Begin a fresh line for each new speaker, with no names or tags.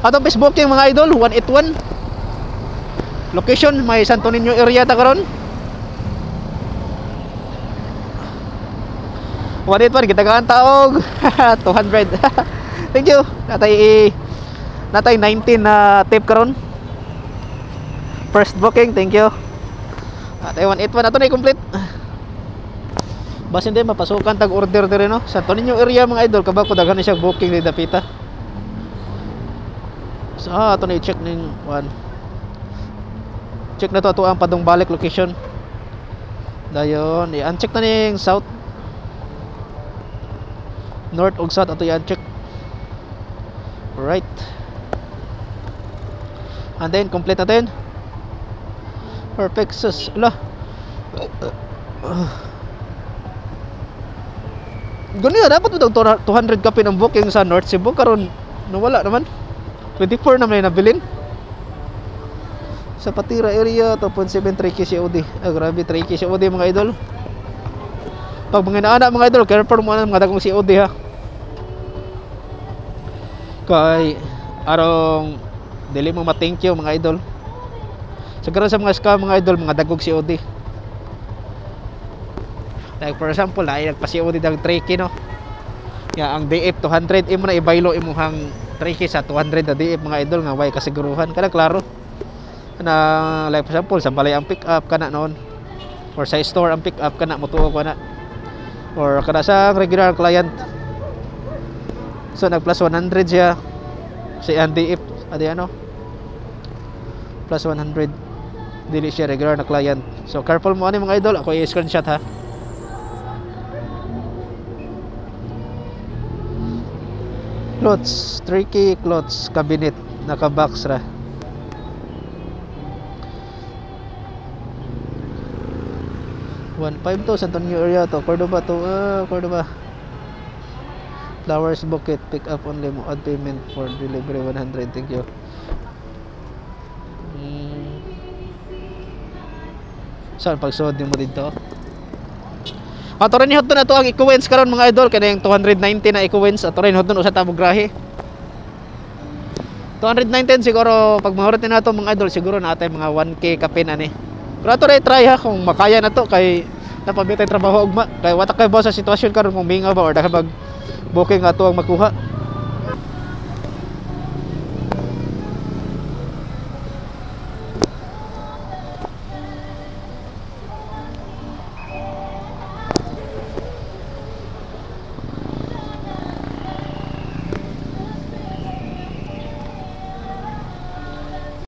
Atong Facebook yung mga idol, 181. Location may Santo Niño area ta karon. 181 kita kaan taog 200. Thank you. Natay 19 na tip karon. First booking, thank you. Natay 181 ato na i-complete. Basin din mapasukan tag order diri, no. Santo Niño area, mga idol, kabako daghan ni siya booking ni dapita. So ato na i-check ning one. Check na to ato ang padung balik location. Dayon, i-uncheck na ning south, north ug south ato i-uncheck. Right. And then complete natin. Perfect, sus. Ala. Ganyan, dapat mo 200 kapin ang booking sa North Cebu karon nawala naman. 24 na may nabilin. Sa Patira area, 2.7 3K COD. Ah, grabe, 3K COD, mga idol. Pag mga inaana, mga idol, careful mo na mga dagong COD ha. Kay arong dili mo ma-thank you, mga idol. Sa karon sa mga scam, mga idol, mga dagog COD. Like for example, ay nagpa-COD dag 3K, no. Ya ang DF 200, imo na ibaylo imuhang 3K sa 200 na DF, mga idol, nga way kasiguruhan kana, klaro. Na like for example, sa balay ang pick up kana noon or sa store ang pick up kana, motuo ko na or kana sa regular client. So nag plus 100 siya si ang DF adi ano plus 100, dili siya regular na client. So careful mo ani, mga idol. Ako i-screenshot ha. Clothes, 3K clothes cabinet, naka-box ra. 1.5 to, Santo Niño area to, Cordoba to, Cordoba. Flowers bouquet, pick up only mo, add payment for delivery 100, thank you. Saan pagsuod nimo dito? Ato rin hotdon ato ang equence karon, mga idol, kani yung 290 na equence ato rin hotdon usa ta mo grahe. 219 siguro pag mahurot ni nato, mga idol, siguro na atay mga 1K kapin ani. Pero ato rin try ha kung makaya na to kay napabitay trabaho ugma kay wata kay ba sa sitwasyon karon kung mingaw ba or daghan bag booking ato ang makuha.